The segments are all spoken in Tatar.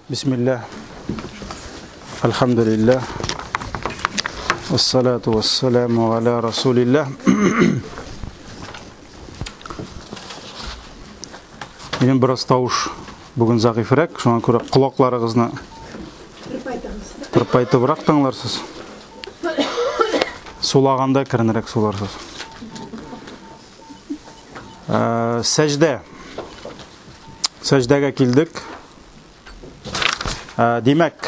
Бисмилла. Альхамдулилла. Вассалату вассаламу аля расулилла. Минем бераз тавыш бүген зәгыйфрәк, шуңа күрә колакларыгызны тырпайтыбрак тыңларсыз. Сулаганда керенрәк суларсыз. Сәҗдә. Сәҗдәгә килдек. Димәк,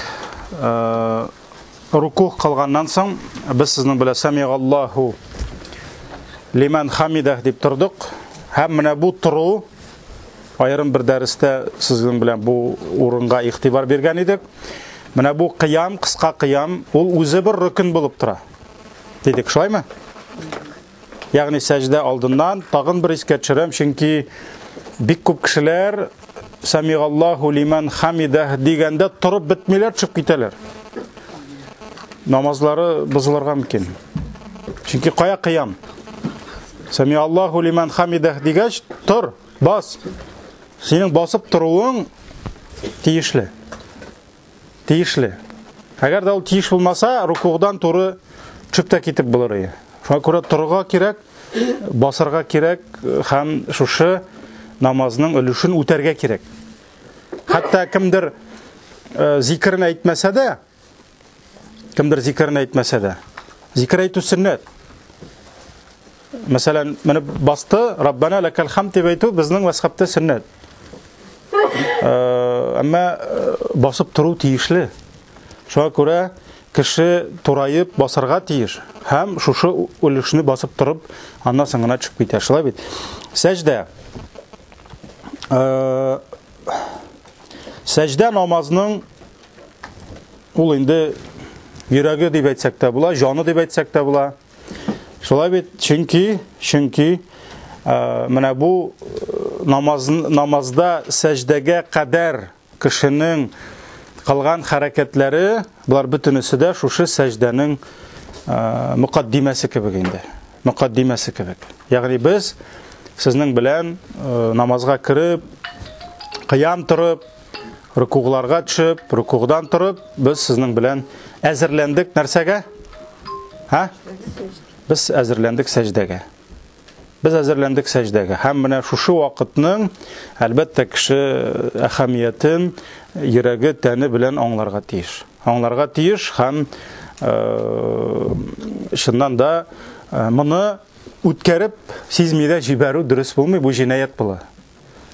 рукух кылганнан соң без сезнең белән самигаллаһу лиман хамидах дип тордык. Һәм менә бу тору аерым бер дәрестә сезнең белән бу урынга игътибар биргән идек. Менә бу кыям, кыска кыям, ул үзе бер рөкн булып тора. Дидек, шулаймы? Ягъни сәҗдә алдыннан тагын бер искә төшерәм, чөнки бик күп кешеләр Самигаллаһу лиман хамидах дигәндә торып бетмиләр, төшеп китәләр. Намазлары бозылырга мөмкин. Чөнки кая кыям? Самигаллаһу лиман хамидах дигәч, тор, бас. Синең басып торуың тиешле. Тиешле. Әгәр дә ул тиеш булмаса, рукугдан туры төшеп тә китеп булыр иде. Шуңа күрә торырга кирәк, басарга кирәк һәм шушы намазның өлешен үтәргә кирәк. Хәтта кемдер зикерен әйтмәсә дә, кемдер зикерен әйтмәсә дә, зикер әйтү сөннәт. Мәсәлән, менеп басты, Раббана ләкәл хамд дип әйтү безнең мәзхәбтә сөннәт. Әмма басып тору тиешле. Шуңа күрә кеше тураеп басарга тиеш һәм шушы өлешне басып торып, аннан соң гына төшеп китә. Шулай бит. Сәҗдә. Сәҗдә намазның ул инде йөрәге дип әйтсәк тә була, җаны дип әйтсәк тә була. Шулай бит, чөнки, чөнки менә бу намаз, намазда сәҗдәгә кадәр кешенең кылган хәрәкәтләре, болар бөтенесе дә шушы сәҗдәнең мөкаддимәсе кебек инде. Мөкаддимәсе кебек. Ягъни без сезнең белән намазга кереп, кыям торып, рукугларга төшеп, рукугдан торып, без сезнең белән әзерләндек нәрсәгә? Һа? Без әзерләндек сәҗдәгә. Без әзерләндек сәҗдәгә. Һәм менә шушы вакытның, әлбәттә, кеше әһәмиятен йөрәге, тәне белән аңларга тиеш. Аңларга тиеш һәм чыннан да моны үткәреп сизми дә җибәрү дөрес булмый, бу җинаять була.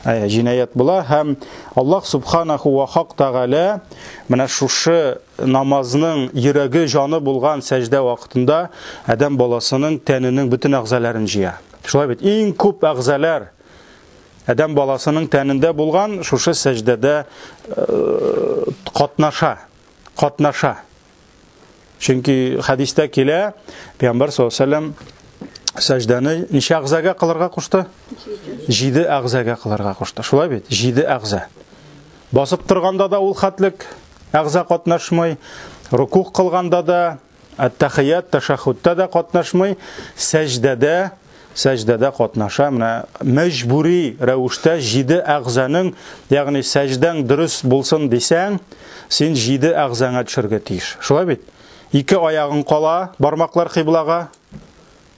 Әйе, җинаять була һәм Аллаһ субханаху ва хак тәгалә менә шушы намазның йөрәге, җаны булган сәҗдә вакытында адәм баласының тәненең бөтен әгъзаларын җыя. Шулай бит, иң күп әгъзалар адәм баласының тәнендә булган шушы сәҗдәдә катнаша, катнаша. Чөнки хәдистә килә, Пәйгамбәр саллаллаһу алейһи вәсәлләм сәҗдәне ничә әгъзага кылырга кушты? Җиде әгъзага кылырга кушты. Шулай бит? Җиде әгъза. Басып торганда да ул хәтлек әгъза катнашмый, рукух кылганда да, әт-тәхият, тәшәһһүдтә дә катнашмый, сәҗдәдә сәҗдәдә катнаша. Менә мәҗбүри рәвештә җиде әгъзаның, ягъни сәҗдәң дөрес булсын дисәң, син җиде әгъзаңа төшәргә тиеш. Шулай бит? Ике аягың кала, бармаклар кыйблага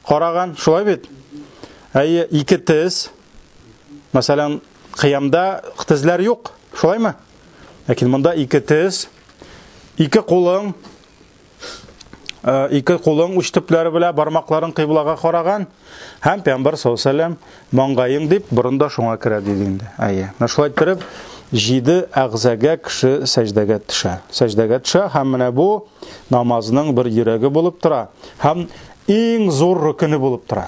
караган, шулай бит? Әйе, ике тез. Мәсәлән, кыямда тезләр юк, шулаймы? Ләкин монда ике тез, ике кулың, ике кулың уч төпләре белән бармакларын кыйблага караган һәм Пәйгамбәр саллаллаһу алейһи вәсәлләм маңгаең дип борын да шуңа керә диде инде. Әйе. Менә шулай иттереп җиде әгъзәгә кеше сәҗдәгә төшә. Сәҗдәгә төшә һәм менә бу намазның бер йөрәге булып тора һәм иң зур рөкене булып тора.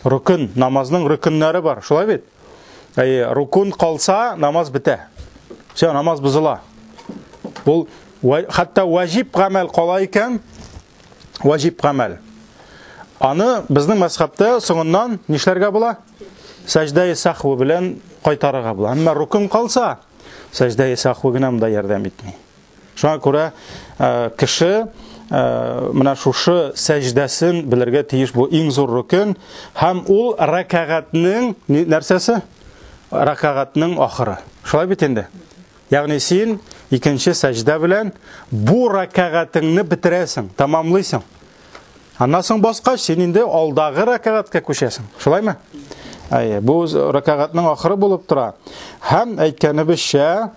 Рөкен, намазның рөкеннәре бар, шулай бит? Әйе, рукун калса, намаз бетә. Все, намаз бозыла. Ул хәтта ваҗиб гамәл кала икән, ваҗиб гамәл. Аны безнең мәзхәбтә соңыннан нишләргә була? Сәҗдәи сахвы белән кайтарырга була. Әмма рукун калса, сәҗдәи сахвы гына монда ярдәм итми. Шуңа күрә кеше менә шушы сәҗдәсен белергә тиеш, бу иң зур рөкен һәм ул рәкәгатьнең нәрсәсе? Рәкәгатьнең ахыры. Шулай бит инде. Ягъни син икенче сәҗдә белән бу рәкәгатеңне бетерәсең, тәмамлыйсың. Аннан соң баскач, син инде алдагы рәкәгатькә күчәсең. Шулаймы? Әйе, бу рәкәгатьнең ахыры булып тора. Һәм әйткәнебезчә,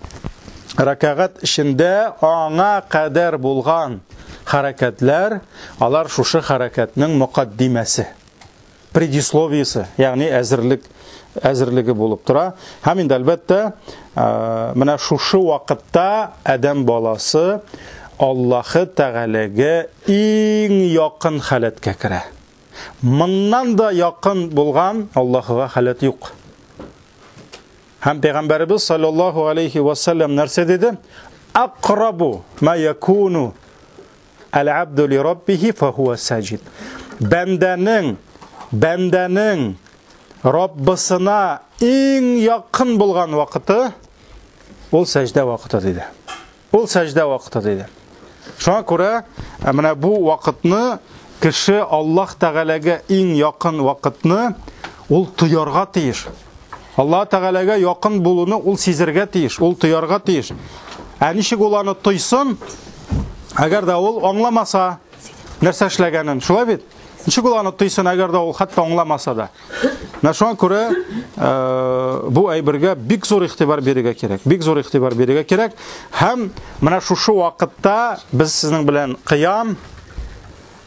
рәкәгать эчендә аңа кадәр булган хәрәкәтләр, алар шушы хәрәкәтнең мөкаддимәсе, предисловиесе, ягъни әзерлек әзерлеге булып тора. Һәм инде әлбәттә, менә шушы вакытта адәм баласы Аллаһы Тәгаләгә иң якын халәткә керә. Моннан да якын булган Аллаһыга халәт юк. Һәм Пәйгамбәребез саллаллаһу алейхи ва саллям нәрсә диде? Акрабу ма якуну әл-абду ли раббихи фахуа саҗид. Бәндәнең бәндәнең Раббысына иң якын булган вакыты ул сәҗдә вакыты диде. Ул сәҗдә вакыты диде. Шуңа күрә менә бу вакытны кеше Аллаһ Тәгаләгә иң якын вакытны ул тоярга тиеш. Аллаһ Тәгаләгә якын булуны ул сизергә тиеш, ул тоярга тиеш. Ә ничек ул аны тойсын, әгәр дә ул аңламаса нәрсә эшләгәнен, шулай бит? Ничек ул аны тойсын, әгәр дә ул хәтта аңламаса да? Менә шуңа күрә бу әйбергә бик зур игътибар бирергә кирәк. Бик зур игътибар бирергә кирәк. Һәм менә шушы вакытта без сезнең белән кыям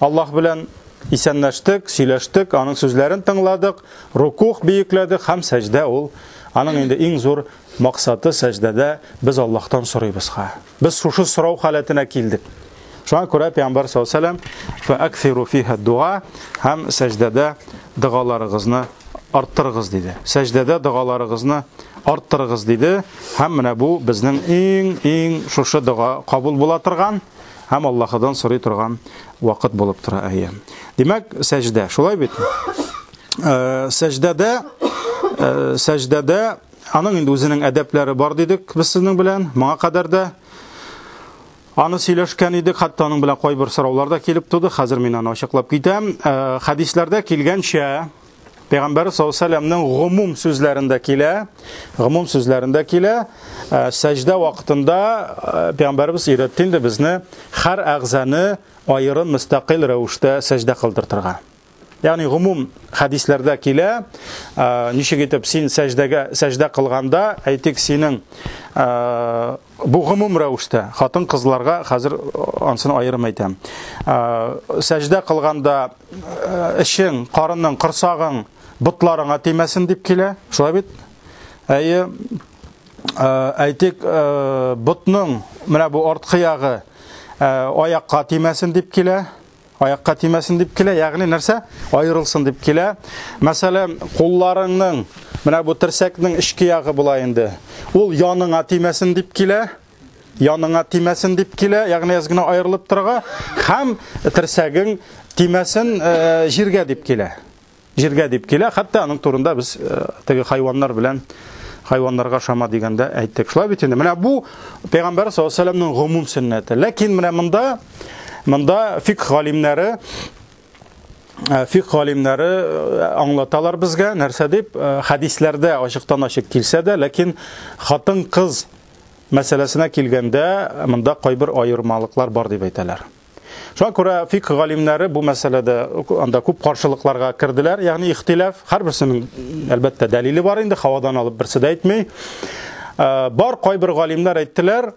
Аллаһ белән исәнләштек, сөйләштек, аның сүзләрен тыңладык, рукух биекләдек һәм сәҗдә ул аның инде иң зур максаты сәҗдәдә без Аллаһтан сорыйбыз ха. Без шушы сорау халәтенә килдек. Шуңа күрә Пәйгамбәр саллаллаһу алейһи ва сәлләм фәаксиру фиһа дуа һәм сәҗдәдә догаларыгызны арттырыгыз диде. Сәҗдәдә догаларыгызны арттырыгыз диде. Һәм менә бу безнең иң-иң шушы дога кабул була торган һәм Аллаһыдан сорый торган вакыт булып тора. Әйе. Димәк, сәҗдә. Шулай бит? Сәҗдәдә сәҗдәдә аның инде үзенең әдәпләре бар дидек без сезнең белән. Моңа кадәр дә аны сөйләшкән идек, хәтта аның белән кайбер сораулар да килеп туды. Хәзер мин аны ачыклап китәм. Хәдисләрдә килгәнчә, Пәйгамбәр саллаллаһу алейһи вәсәлләмнең гомум сүзләрендә килә, гомум сүзләрендә килә, сәҗдә вакытында Пәйгамбәребез өйрәтте инде безне һәр әгъзаны аерым мөстәкыйль рәвештә сәҗдә кылдыртырга. Ягъни гомум хәдисләрдә килә, ничек итеп син сәҗдәгә сәҗдә кылганда, әйтик, синең бу гомум рәвештә хатын-кызларга хәзер ансын аерым әйтәм. Сәҗдә кылганда эчең, карының, корсагың ботларыңа тимәсен дип килә. Шулай бит? Әйе, әйтик, ботның менә бу арткы ягы аякка тимәсен дип килә. Аякка тимәсен дип килә, ягъни нәрсә? Аерылсын дип килә. Мәсәлән, кулларыңның менә бу терсәкнең эчке ягы була инде. Ул яныңа тимәсен дип килә. Яныңа тимәсен дип килә, ягъни әз генә аерылып торырга һәм терсәгең тимәсен җиргә дип килә. Җиргә дип килә, хәтта аның турында без теге хайваннар белән хайваннарга шама дигәндә әйттек. Шулай бит инде. Менә бу Пәйгамбәр саллаллаһу алейһи вәсәлләмнең гомум сөннәте. Ләкин менә монда монда фикх галимнәре фикх галимнәре аңлаталар безгә, нәрсә дип, хәдисләрдә ачыктан-ачык килсә дә, ләкин хатын-кыз мәсьәләсенә килгәндә монда кайбер аермалыклар бар дип әйтәләр. Шуңа күрә фикх галимнәре бу мәсьәләдә анда күп каршылыкларга керделәр, ягъни ихтилаф, һәрберсенең әлбәттә дәлиле бар инде, һавадан алып берсе дә әйтми. Бар кайбер галимнәр әйттеләр,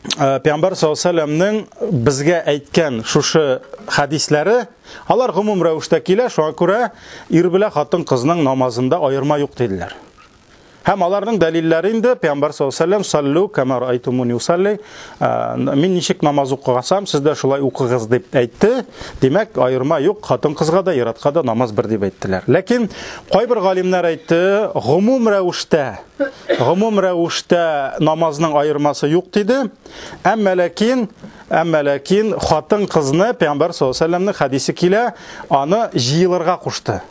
Пәйгамбәр саллаллаһу алейһи вәсәлләмнең безгә әйткән шушы хәдисләре, алар гомум рәвештә килә, шуңа күрә ир белән хатын-кызның намазында аерма юк диделәр. Һәм аларның дәлилләре инде Пәйгамбәр саллаллаһу алейһи вәсәлләм саллю кама раайтумуни усалли, мин ничек намаз укыгасам, сез дә шулай укыгыз дип әйтте. Димәк, аерма юк, хатын-кызга да, ир-атка да намаз бер дип әйттеләр. Ләкин кайбер галимнәр әйтте, гомум рәвештә, гомум рәвештә намазның аермасы юк диде. Әмма ләкин, әмма ләкин хатын-кызны Пәйгамбәр саллаллаһу алейһи вәсәлләмнең хәдисе килә, аны җыелырга кушты.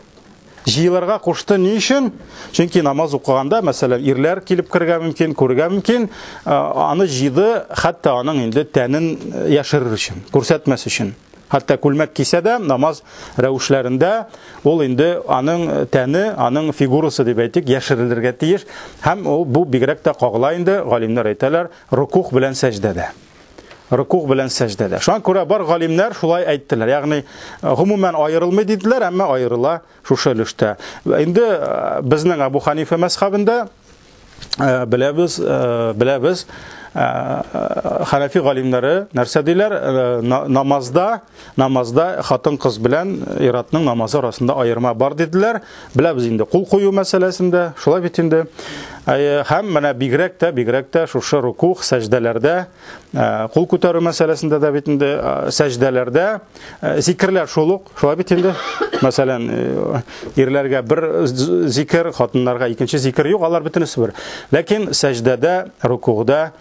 Җыелырга кушты ни өчен? Чөнки намаз укыганда, мәсәлән, ирләр килеп керергә мөмкин, күрергә мөмкин, аны җыйды, хәтта аның инде тәнен яшерер өчен, күрсәтмәс өчен. Хәтта күлмәк кисә дә, намаз рәвешләрендә ул инде аның тәне, аның фигурасы дип әйтик, яшерелергә тиеш. Һәм ул бу бигрәк тә кагыла инде, галимнәр әйтәләр, рукух белән сәҗдәдә. Рукух белән сәҗдәдә. Шуңа күрә бар галимнәр шулай әйттеләр. Ягъни гомумән аерылмый диделәр, әмма аерыла шушы өлештә. Инде безнең Абу Ханифа мәзхәбендә беләбез, беләбез, Ханафи галимнәре нәрсә диләр? Намазда, намазда хатын-кыз белән иратның намазы арасында аерма бар диделәр. Беләбез инде кул кую мәсьәләсендә, шулай бит инде. Һәм менә бигрәк тә, бигрәк тә шушы рукух, сәҗдәләрдә кул күтәрү мәсьәләсендә дә бит инде сәҗдәләрдә зикерләр шул ук, шулай бит инде. Мәсәлән, ирләргә бер зикер, хатыннарга икенче зикер юк, алар бөтенесе бер. Ләкин сәҗдәдә, рукугда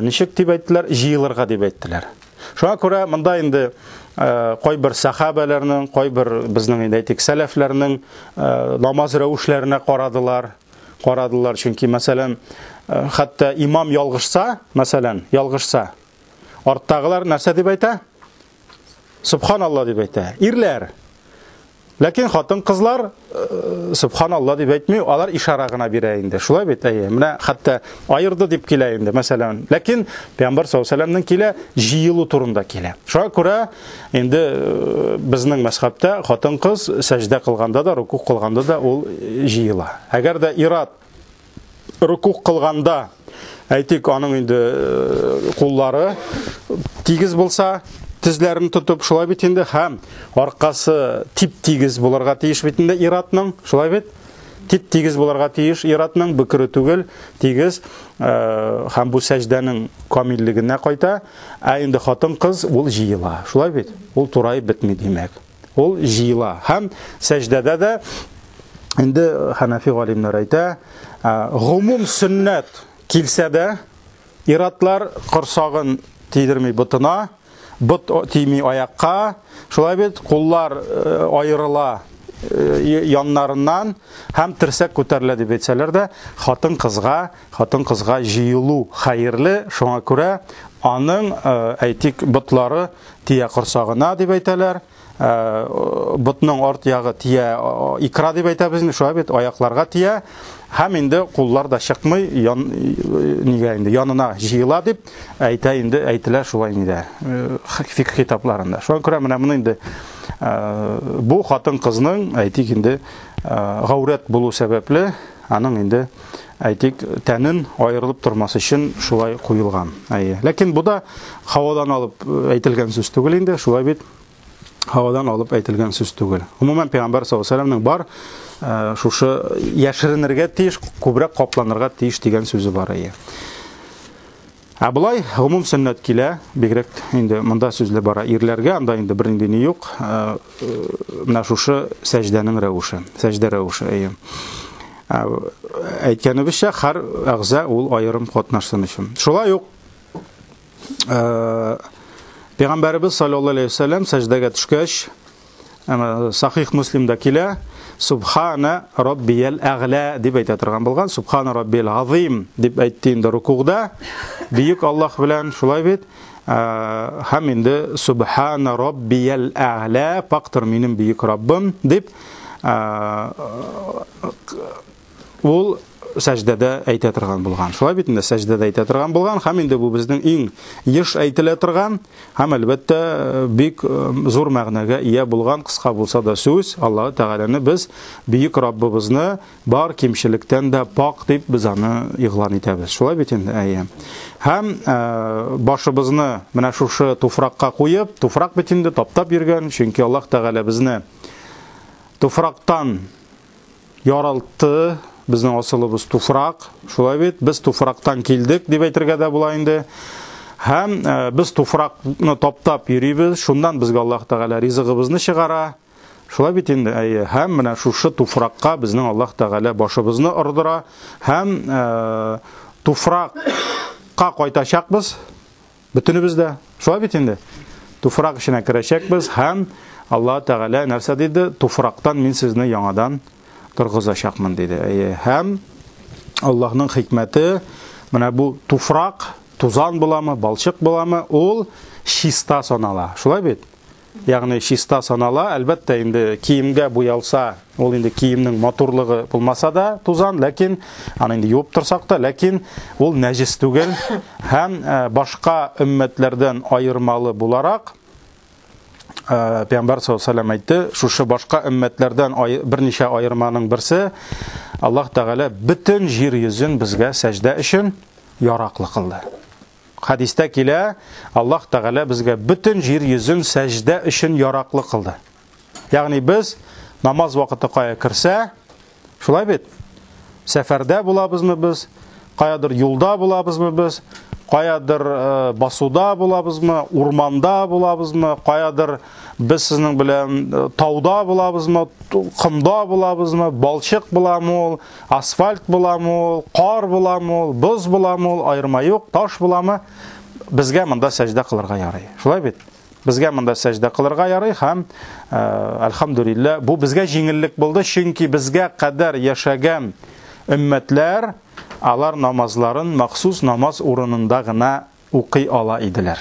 ничек дип әйттеләр? Җыелырга дип әйттеләр. Шуңа күрә монда инде кайбер сахабәләрнең, кайбер безнең инде әйтик сәләфләрнең намаз рәвешләренә карадылар. Карадылар, чөнки, мәсәлән, хәтта имам ялгышса, мәсәлән, ялгышса, арттагылар нәрсә дип әйтә? Субханалла дип әйтә. Ирләр. Ләкин хатын-кызлар субханалла дип әйтми, алар ишара гына бирә инде. Шулай бит, әйе. Менә хәтта аерды дип килә инде, мәсәлән. Ләкин Пәйгамбәр саллаллаһу алейһи вәсәлләмнең килә, җыелу турында килә. Шуңа күрә инде безнең мәзхәбтә хатын-кыз сәҗдә кылганда да, рукуг кылганда да ул җыела. Әгәр дә ират рукуг кылганда, әйтик, аның инде куллары тигез булса, тезләрен тотып, шулай бит инде, һәм аркасы тип-тигез булырга тиеш бит инде иратның, шулай бит? Тип-тигез булырга тиеш иратның, бөкре түгел, тигез, һәм бу сәҗдәнең камиллегенә кайта. Ә инде хатын-кыз ул җыела, шулай бит? Ул тураеп бетми, димәк. Ул җыела. Һәм сәҗдәдә дә инде Ханафи галимнәр әйтә, гомум сөннәт килсә дә, иратлар корсагын тидерми ботына, бот тими аякка, шулай бит, куллар аерыла яннарыннан һәм терсәк күтәрелә дип әйтсәләр дә, хатын-кызга, хатын-кызга җыелу хәерле, шуңа күрә аның, әйтик, ботлары тия корсагына дип әйтәләр, ботның арт ягы тия икра дип әйтәбез инде, шулай бит, аякларга тия, һәм инде куллар да чыкмый, ян, нигә инде янына җыела дип әйтә инде, әйтелә шулай инде фикх китапларында. Шуңа күрә менә моны инде бу хатын-кызның, әйтик инде, гаурәт булу сәбәпле, аның инде, әйтик, тәнен аерылып тормас өчен шулай куелган. Әйе. Ләкин бу да һавадан алып әйтелгән сүз түгел инде, шулай бит. Һавадан алып әйтелгән сүз түгел. Гомумән, Пәйгамбәр саллаллаһу алейһи ва сәлләмнең бар шушы яшеренергә тиеш, күбрәк капланырга тиеш дигән сүзе бар. Әйе. Ә болай гомум сөннәт килә, бигрәк инде монда сүзле бара ирләргә, анда инде бернинди ни юк. Менә шушы сәҗдәнең рәвеше, сәҗдә рәвеше, әйе. Әйткәнебезчә, һәр әгъза ул аерым катнашсын өчен. Шулай ук Пәйгамбәребез саллаллаһу алейһи ва сәлләм сәҗдәгә төшкәч, Сахих Муслимда килә, Субхана раббиял әгълә дип әйтә торган булган, Субхана раббиял азим дип әйтте инде рукугда, бөек Аллаһ белән, шулай бит? Һәм инде Субхана раббиял әгълә, пактыр минем бөек Раббым дип ул сәҗдәдә әйтә торган булган. Шулай бит инде, сәҗдәдә әйтә торган булган, һәм инде бу безнең иң еш әйтелә торган һәм әлбәттә бик зур мәгънәгә ия булган кыска булса да сүз. Аллаһ Тәгаләне без бөек Раббыбызны бар кимчелектән дә пак дип без аны игълан итәбез. Шулай бит инде, әйе. Һәм башыбызны менә шушы туфракка куеп, туфрак бит инде таптап йөргән, чөнки Аллаһ Тәгалә безне туфрактан яралтты, безнең асылыбыз туфрак, шулай бит, без туфрактан килдек дип әйтергә дә була инде. Һәм без туфракны таптап йөрибез, шуннан безгә Аллаһ Тәгалә ризыгыбызны чыгара. Шулай бит инде, әйе. Һәм менә шушы туфракка безнең Аллаһ Тәгалә башыбызны ордыра һәм туфракка кайтачакбыз. Бөтенебез дә. Шулай бит инде. Туфрак эченә керәчәкбез һәм Аллаһ Тәгалә нәрсә диде? Туфрактан мин сезне яңадан торгызачакмын диде. Әйе. Һәм Аллаһның хикмәте, менә бу туфрак, тузан буламы, балчык буламы, ул чиста санала. Шулай бит? Ягъни чиста санала, әлбәттә инде киемгә буялса, ул инде киемнең матурлыгы булмаса да тузан, ләкин аны инде юып торсак та, ләкин ул нәҗес түгел һәм э, башка өммәтләрдән аермалы буларак э, Пәйгамбәр саллаллаху алейһи әйтте, шушы башка өммәтләрдән берничә аерманың берсе Аллаһ Тәгалә бөтен җир йөзен безгә сәҗдә өчен яраклы кылды. Хәдистә килә, Аллаһ Тәгалә безгә бөтен җир йөзен сәҗдә өчен яраклы кылды. Ягъни без намаз вакыты кая керсә, шулай бит? Сәфәрдә булабызмы без? Каядыр юлда булабызмы без? Каядыр э, басуда булабызмы, урманда булабызмы, каядыр без сезнең белән э, тауда булабызмы, комда булабызмы, балчык буламы ул, Асфальт буламы ул, кар буламы ул, боз буламы ул, аерма юк, таш буламы, безгә монда сәҗдә кылырга ярый. Шулай бит? Безгә монда сәҗдә кылырга ярый һәм э, әлхәмдүлилләһ, бу безгә җиңеллек булды, чөнки безгә кадәр яшәгән өммәтләр алар намазларын махсус намаз урынында гына укый ала иделәр.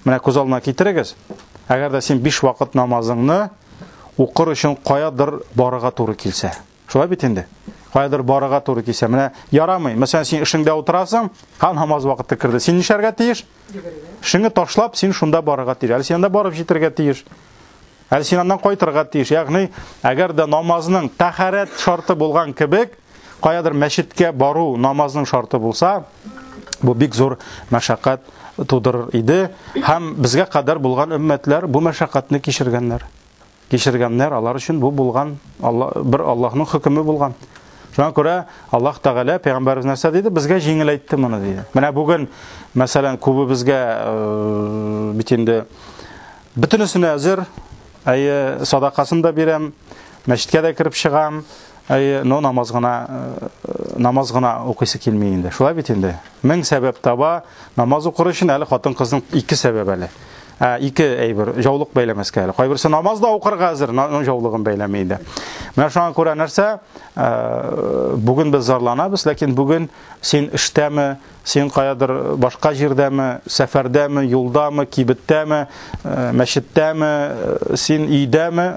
Менә күз алдына китерегез. Әгәр дә син биш вакыт намазыңны укыр өчен каядыр барырга туры килсә. Шулай бит инде. Каядыр барырга туры килсә, менә ярамый. Мәсәлән, син эшеңдә утырасың, һәм намаз вакыты керде. Син нишләргә тиеш? Эшеңне ташлап, син шунда барырга тиеш. Әле син анда барып җитәргә тиеш. Әле син аннан кайтырга тиеш. Ягъни, әгәр дә намазның тәһарәт шарты булган кебек, каядыр мәчеткә бару намазның шарты булса, бу бик зур мәшәкать тудырыр иде. Һәм безгә кадәр булган өммәтләр бу мәшәкатьне кичергәннәр. Кичергәннәр, алар өчен бу булган, Алла, бер Аллаһның хөкеме булган. Шуңа күрә Аллаһ Тәгалә пәйгамбәребез нәрсә диде? Безгә җиңеләйтте моны диде. Менә бүген, мәсәлән, күбебезгә э, бит инде бөтенесенә әзер, әйе, садакасын да бирәм, мәчеткә дә кереп чыгам, әйе, но намаз гына э, намаз гына укыйсы килми инде. Шулай бит инде. Мең сәбәп таба, намаз укыр өчен әле хатын-кызның ике сәбәп әле. Ә, ике әйбер, жаулык бәйләмәскә әле. Кайберсе намаз да укырга әзер, но жаулыгын бәйләми инде. Менә шуңа күрә нәрсә, бүген без зарланабыз, ләкин бүген син эштәме, син каядыр башка җирдәме, сәфәрдәме, юлдамы, кибеттәме, мәчеттәме, син өйдәме,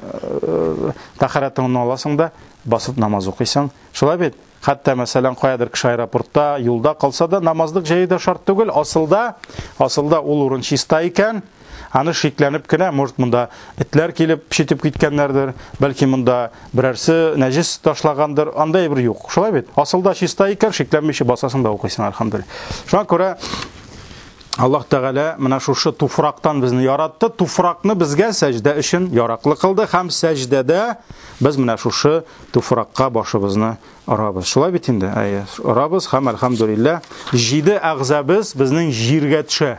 тәһарәтеңне аласың да, басып намаз укыйсың. Шулай бит? Хәтта, мәсәлән, каядыр кеше аэропортта, юлда калса да, намазлык җәю дә шарт түгел. Асылда, асылда ул урын чиста икән, аны шикләнеп кенә, может, монда этләр килеп пешетеп киткәннәрдер, бәлки монда берәрсе нәҗес ташлагандыр, анда әйбер юк. Шулай бит? Асылда чиста икән, шикләнмичә басасың да укыйсың, әлхәмдүлилләһ. Шуңа күрә Аллаһ Тәгалә менә шушы туфрактан безне яратты, туфракны безгә сәҗдә өчен яраклы кылды һәм сәҗдәдә без менә шушы туфракка башыбызны орабыз. Шулай бит инде? Әйе, орабыз һәм әлхәмдүлилләһ, җиде әгъзабыз безнең җиргә төшә.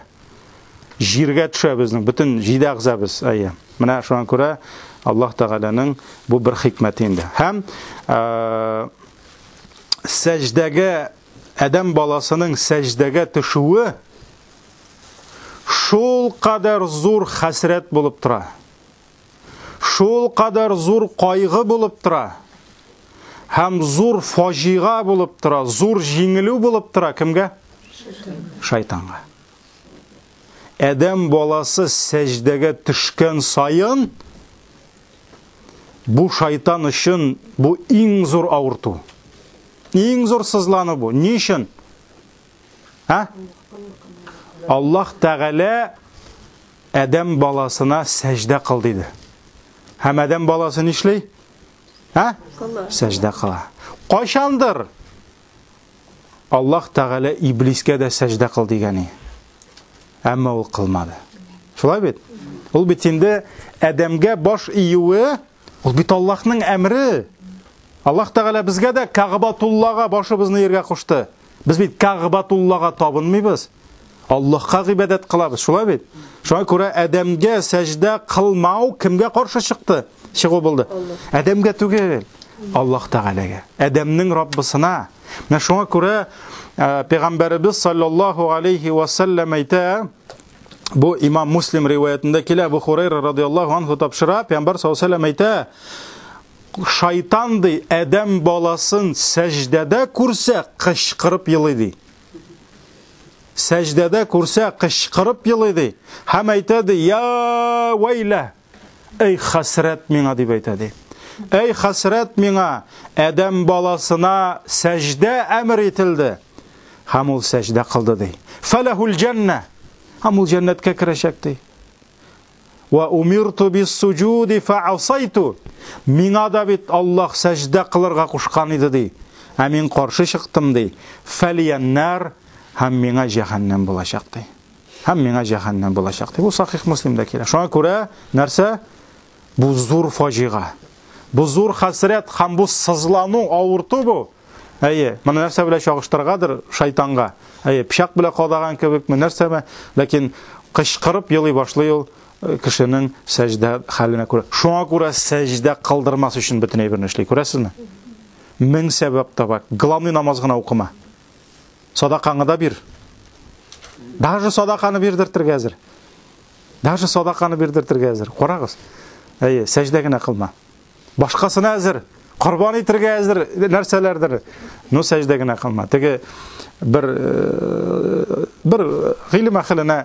Җиргә төшә безнең бөтен җиде әгъзабыз. Әйе. Менә шуңа күрә Аллаһ Тәгаләнең бу бер хикмәте инде. Һәм сәҗдәгә Адәм баласының сәҗдәгә төшүе шул кадәр зур хәсрәт булып тора. Шул кадәр зур кайгы булып тора. Һәм зур фаҗига булып тора, зур җиңелү булып тора кемгә? Шайтанга. Адәм баласы сәҗдәгә төшкән саен бу шайтан өчен бу иң зур авырту. Иң зур сызлану бу. Ни өчен? Ә? Аллаһ Тәгалә адәм баласына сәҗдә кыл диде. Һәм адәм баласы нишли? Ә? Сәҗдә кыла. Кайчандыр Аллаһ Тәгалә иблискә дә сәҗдә кыл дигән. Әмма ул кылмады. Шулай бит? Ул бит инде адәмгә баш июе Ул бит Аллаһның әмре. Аллаһ Тәгалә безгә дә Кәгъбатуллага башыбызны ияргә кушты. Без бит Кәгъбатуллага табынмыйбыз. Аллаһка гыйбадәт кылабыз, шулай бит? Шуңа күрә адәмгә сәҗдә кылмау кемгә каршы чыкты? Чыгу булды. Адәмгә түгел, Аллаһ Тәгаләгә. Адәмнең Раббысына. Менә шуңа күрә э, пәйгамбәребез саллаллаһу алейхи ва саллям әйтә, Бу имам Муслим риваятендә килә, Абу Хурайра радиаллаһу анху тапшыра, Пәйгамбәр саллаллаһу алейһи әйтә, шайтан ди, адәм баласын сәҗдәдә күрсә, кычкырып елый ди. сәҗдәдә күрсә, кычкырып елый ди. Һәм әйтә ди, я вәйлә, эй хәсрәт миңа дип әйтә ди. Эй хәсрәт миңа, адәм баласына сәҗдә әмер ителде. Һәм ул сәҗдә кылды ди. Фәләхул җәннә. Һәм ул җәннәткә керәчәк ди. Ва умирту бис-суҗуди фa'асайту. Миңа да бит Аллаһ сәҗдә кылырга кушкан иде ди. Ә мин каршы чыктым ди. Фәлияннар һәм миңа җәһәннәм булачак ди. Һәм миңа җәһәннәм булачак ди. Бу Сахих Муслимда килә. Шуңа күрә нәрсә? Бу зур фаҗига. Бу зур хәсрәт һәм бу сызлану, авырту бу. Әйе, моны нәрсә белән чагыштыргадыр шайтанга? Әйе, пычак белән кадаган кебекме, нәрсәме? Ләкин кычкырып елый башлый ул э, кешенең сәҗдә хәленә күрә. Шуңа күрә сәҗдә кылдырмас өчен бөтен әйберне эшли, күрәсезме? Мең сәбәп таба. Главный намаз гына укыма. Садакаңны да бир. Даже садаканы бирдертергә әзер. Даже садаканы бирдертергә әзер. Карагыз. Әйе, сәҗдә генә кылма. Башкасына әзер. Корбан итергә әзер нәрсәләрдер. Ну, сәҗдә генә кылма. Теге бер э, бер гыйлем әһеленә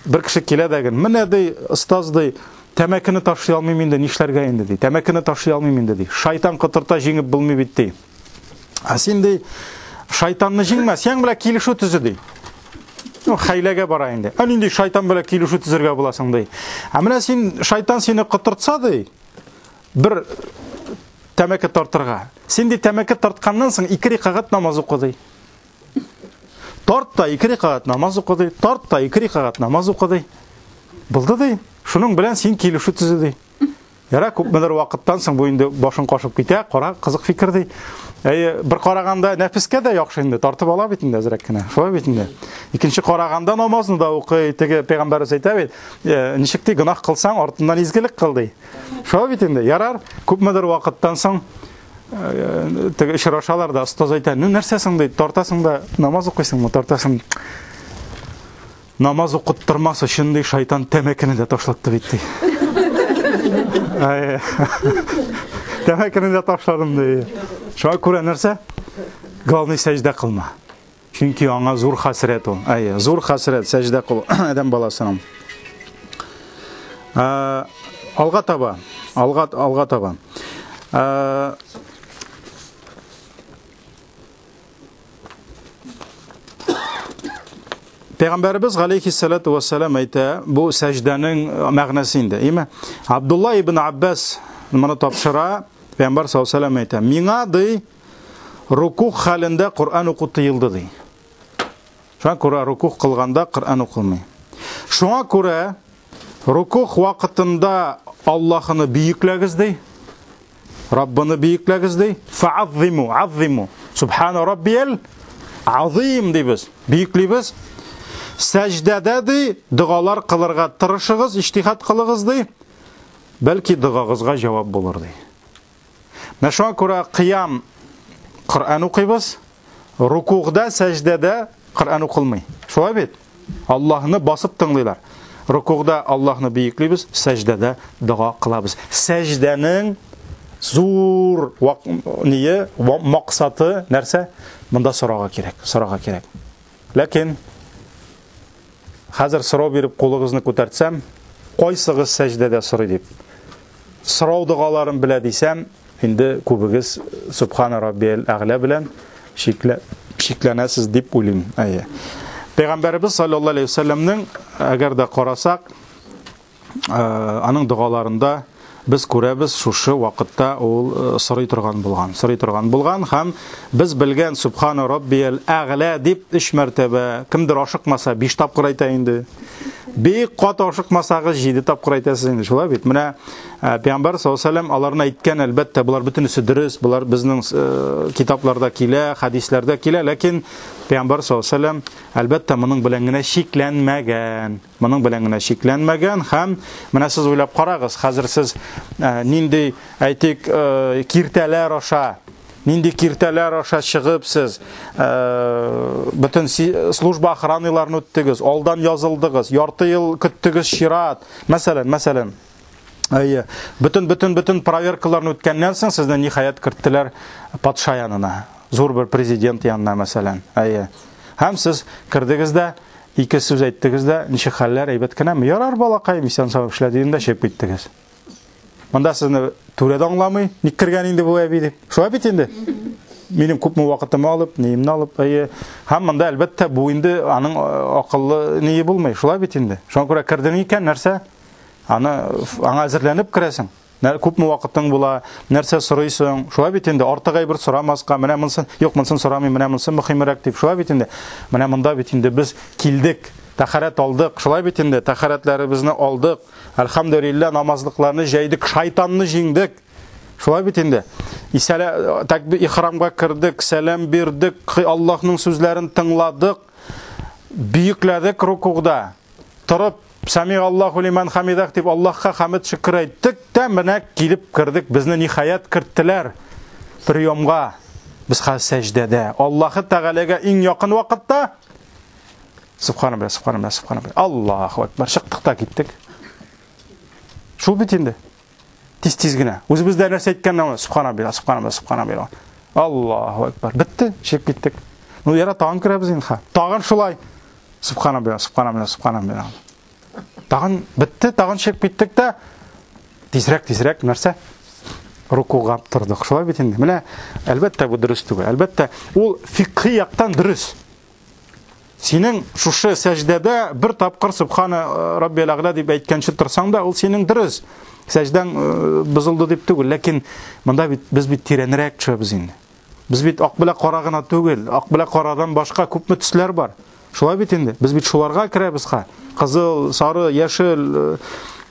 бер кеше килә дә ген, менә ди, остаз ди, тәмәкене ташлый алмыйм инде, нишләргә инде ди. Тәмәкене ташлый алмыйм инде ди. Шайтан котырта җиңеп булмый бит ди. Ә син ди, шайтанны җиңмә, син белән килешү төзе ди. Ну, хәйләгә бара инде. Ә нинди шайтан белән килешү төзергә буласың ди. Ә менә син шайтан сине котыртса ди, бер тәмәке тартырга. Син ди тәмәке тартканнан соң ике рәкәгать намаз укы ди. Тарт та ике рәкәгать намаз укы ди. Тарт та ике рәкәгать намаз укы ди. Булды ди. Шуның белән син килешү төзе ди. Яра күпмедер вакыттан соң бу инде башын кашып китә, кара, кызык фикер ди. Әйе, бер караганда нәфескә дә яхшы инде, тартып ала бит инде әзрәк кенә. Шулай бит инде. Икенче караганда намазны да укый, теге пәйгамбәребез әйтә бит, э, ничек ди, гөнаһ кылсаң, артыннан изгелек кыл ди. Шулай бит инде. Ярар, күпмедер вакыттан соң э, теге очрашалар да, остаз әйтә, ну нәрсә соң ди, тартасың да намаз укыйсыңмы, тартасың. Намаз укыттырмас өчен ди шайтан тәмәкене дә ташлатты бит ди. Тәмәкене дә ташладым ди. Шуңа күрә нәрсә? Главный сәҗдә кылма. Чөнки аңа зур хәсрәт ул. Әйе, зур хәсрәт сәҗдә кылу адәм баласының. Алга таба, алга алга таба. Пәйгамбәребез галәйһиссалату вассалам әйтә, бу сәҗдәнең мәгънәсе инде, име? Абдулла ибн Аббас моны тапшыра, Пәйгамбәр саллаллаһу алейһи әйтә, миңа ди рукух хәлендә Коръән уку тыелды ди. Шуңа күрә рукух кылганда Коръән укылмый. Шуңа күрә рукух вакытында Аллаһыны бөекләгез ди. Раббыны бөекләгез ди. Фааззиму, аззиму. Субхана раббиял азим дибез. Бөеклибез. Сәҗдәдә ди, догалар кылырга тырышыгыз, иҗтихад кылыгыз ди. Бәлки догагызга җавап булыр ди. Менә шуңа күрә кыям Коръән укыйбыз. Рукугда, сәҗдәдә Коръән укылмый. Шулай бит? Аллаһны басып тыңлыйлар. Рукугда Аллаһны бөеклибез, сәҗдәдә дога кылабыз. Сәҗдәнең зур ние, максаты нәрсә? Монда сорауга кирәк, сорауга кирәк. Ләкин хәзер сорау биреп кулыгызны күтәртсәм, кайсыгыз сәҗдәдә сорый дип. Сорау догаларын белә дисәм, инде күбегез Субхана Раббиял Әгълә белән шиклә, шикләнәсез дип уйлыйм. Әйе. Пәйгамбәребез саллаллаһу алейһи вәсәлләмнең әгәр дә карасак, аның догаларында без күрәбез шушы вакытта ул э, сорый торган булган, сорый торган булган һәм без белгән Субхана Раббиял Әгълә дип өч мәртәбә, кемдер ашыкмаса, биш тапкыр әйтә инде. Бик каты ашыкмасагыз, җиде тапкыр әйтәсез инде, шулай бит. Менә э, Пәйгамбәр саллаллаһу алейһи вәсәлләм аларны әйткән, әлбәттә, болар бөтенесе дөрес, болар безнең э, китапларда килә, хәдисләрдә килә, ләкин Пәйгамбәр саллаллаһу алейһи вәсәлләм әлбәттә моның белән генә чикләнмәгән. Моның белән генә чикләнмәгән һәм менә сез уйлап карагыз, хәзер сез э, нинди, әйтик, киртәләр аша Нинди киртәләр аша чыгып сез, э, бөтен служба охраналарны үттегез, алдан язылдыгыз, ярты ел көттегез чират. Мәсәлән, мәсәлән, әйе, бөтен бөтен бөтен проверкаларны үткәннән соң сезне ниһаять керттеләр патша янына, зур бер президент янына, мәсәлән. Әйе. Һәм сез кердегез дә, Ике сүз әйттегез дә, ничек хәлләр, әйбәт кенәме? Ярар, балакаем, исән-сау эшлә дидем дә чыгып киттегез. Монда сезне түрә дә аңламый, ник кергән инде бу әби дип. Шулай бит инде. Минем күпме вакытымны алып, ниемне алып, әйе. Һәм монда әлбәттә бу инде аның акыллы ние булмый. Шулай бит инде. Шуңа күрә кердең икән, нәрсә? Аны аңа әзерләнеп керәсең. Күпме вакытың була, нәрсә сорыйсың? Шулай бит инде, артык әйбер сорамаска, менә монсын, юк, монсын сорамыйм, менә монсы мөһимрәк дип. Шулай бит инде. Менә монда бит инде без килдек, тәһарәт алдык. Шулай бит инде, тәһарәтләребезне алдык. Әлхәмдүлилләһ, намазлыкларны җәйдек, шайтанны җиңдек. Шулай бит инде. Исәлә тәкбир ихрамга кердек, сәлам бирдек, Аллаһның сүзләрен тыңладык, бөекләдек рукугда. Торып, Сами Аллаху лиман хамидах дип Аллаһка хамид шөкер әйттек тә, менә килеп кердек, безне ниһаять керттеләр приемга. Без хәзер сәҗдәдә. Аллаһы Тәгаләгә иң якын вакытта Субханаллах, субханаллах, субханаллах. Аллаһу акбар. Чыктык та киттек. Шул бит инде. Тиз-тиз генә. Үзебез дә нәрсә әйткәнне субханаллах, субханаллах, субханаллах. Аллаһу акбар. Бетте, чыгып киттек. Ну, яра тагын керәбез инде. Тагын шулай. Субханаллах, субханаллах, субханаллах. Тагын бетте, тагын чыгып киттек тә тизрәк, тизрәк нәрсә? Рукуга тордык. Шулай бит инде. Менә әлбәттә бу дөрес түгел. Әлбәттә, ул фикхи яктан дөрес. Синең шушы сәҗдәдә бер тапкыр Субхана Раббил Әгълә дип әйткәнче торсаң да, ул синең дөрес. Сәҗдәң бозылды дип түгел, ләкин монда бит без бит тирәнрәк төшәбез инде. Без бит ак белән кара гына түгел, ак белән карадан башка күпме төсләр бар. Шулай бит инде. Без бит шуларга керәбез ха. Кызыл, сары, яшел,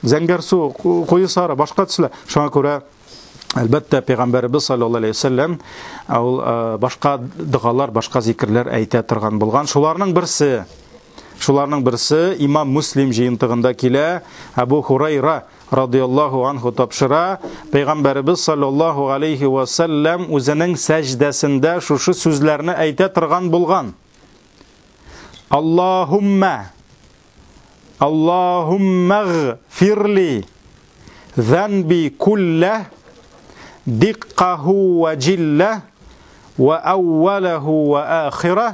зәңгәрсу, куе сары, башка төсләр. Шуңа күрә Әлбәттә, Пәйгамбәребез саллаллаһу алейһи вәсәлләм ул башка догалар, башка зикерләр әйтә торган булган. Шуларның берсе, шуларның берсе Имам Муслим җыентыгында килә, Абу Хурайра радияллаһу анху тапшыра, Пәйгамбәребез саллаллаһу алейһи вәсәлләм үзенең сәҗдәсендә шушы сүзләрне әйтә торган булган. Аллаһумма Аллаһумма гфирли Зәнби куллә диккаху вә җиллә вә әүвәләһу вә ахирә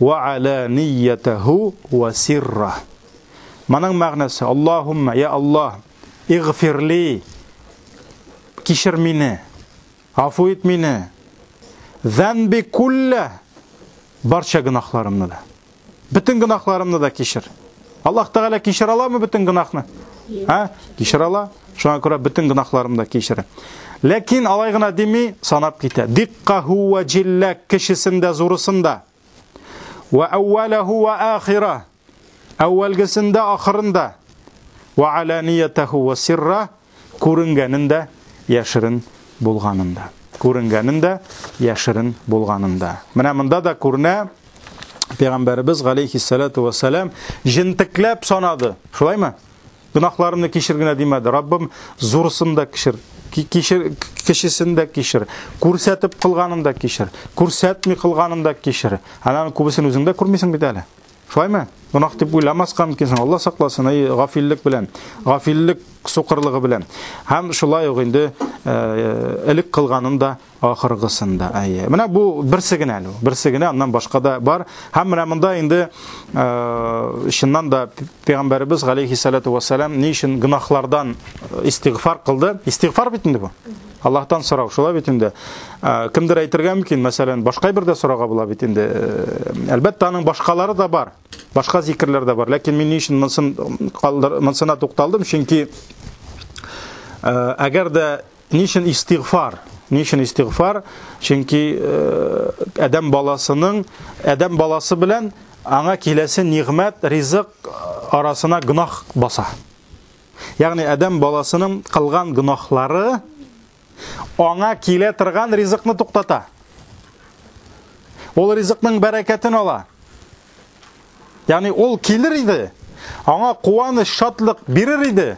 вә аланиятәһу вә сирра. Моның мәгънәсе, Аллаһумма, я Аллаһ, игъфирли, кичер мине, Гафу ит мине. Зәнби куллә, барча гөнаһларымны да. Бөтен гөнаһларымны да кичер. Аллаһ Тәгалә кичер аламы бөтен гөнаһны? Һа? Кичер ала. Шуңа күрә бөтен гөнаһларымны да кичер. Ләкин алай гына дими, санап китә. Диккаху ва җиллә кечесен дә, зурысын да. Ва әүвәләһу ва ахира. Әүвәлгесендә, ахырында. Ва аланиятәһу ва сирра. Күренгәнен дә, яшерен булганын да. Күренгәнен дә, яшерен булганын да. Менә монда да күренә, Пәйгамбәребез галәйһиссалату вассалам җентекләп санады. Шулаймы? Гөнаһларымны кичер генә димәде. Раббым, зурысын да кичер, кичер, кечесен дә кичер, күрсәтеп кылганын да кичер, күрсәтми кылганын да кичер. Аның күбесен үзең дә күрмисең бит әле. Шулаймы? Гөнаһ дип уйламаска мөмкинсең. Алла сакласын, әй гафиллек белән, гафиллек сукырлыгы белән. Һәм шулай ук инде элек кылганын да ахыргысын да. Әйе. Менә бу берсе генә әле. Берсе генә, аннан башка да бар. Һәм менә монда инде чыннан да пәйгамбәребез галәйһиссалату вассалам ни өчен гөнаһлардан истигъфар кылды? Истигъфар бит инде бу. Аллаһтан сорау, шулай бит инде. Кемдер әйтергә мөмкин, мәсәлән, башка бер дә сорауга була бит инде. Әлбәттә, аның башкалары да бар. Башка зикерләр дә бар. Ләкин мин ни өчен монысын калдыр, монысына тукталдым? Чөнки әгәр дә ни өчен истигъфар? Ни өчен истигъфар? Чөнки адәм баласының адәм баласы белән аңа киләсе нигъмәт, ризык арасына гөнаһ баса. Ягъни адәм баласының кылган гөнаһлары аңа килә торган ризыкны туктата. Ул ризыкның бәрәкәтен ала. Ягъни ул килер иде, аңа куаныч, шатлык бирер иде.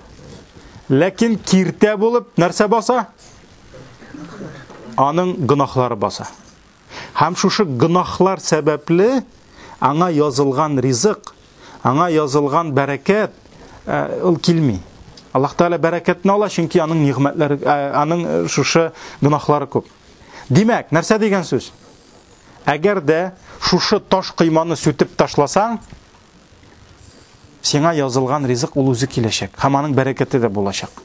Ләкин киртә булып нәрсә баса? Аның гөнаһлары баса. Һәм шушы гөнаһлар сәбәпле аңа язылган ризык, аңа язылган бәрәкәт ул килми. Аллаһ Тәгалә бәрәкәтне ала, чөнки аның нигъмәтләре, аның шушы гөнаһлары күп. Димәк, нәрсә дигән сүз? Әгәр дә шушы таш койманы сүтеп ташласаң, Сиңа язылган ризык ул үзе киләчәк һәм аның бәрәкәте дә булачак.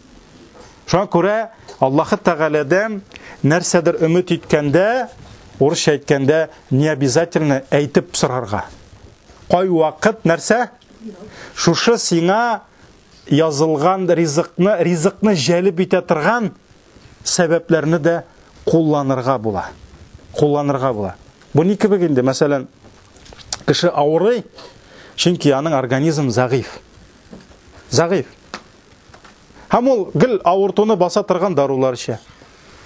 Шуңа күрә Аллаһы Тәгаләдән нәрсәдер өмет иткәндә, урысча әйткәндә, не обязательно әйтеп сорарга. Кайвакыт нәрсә? Шушы сиңа язылган ризыкны, ризыкны җәлеп итә торган сәбәпләрне дә кулланырга була. Кулланырга була. Бу ни кебек инде, мәсәлән, кеше авырый, чөнки аның организм зәгыйф. Зәгыйф. Һәм ул гел авыртуны баса торган дарулар эчә.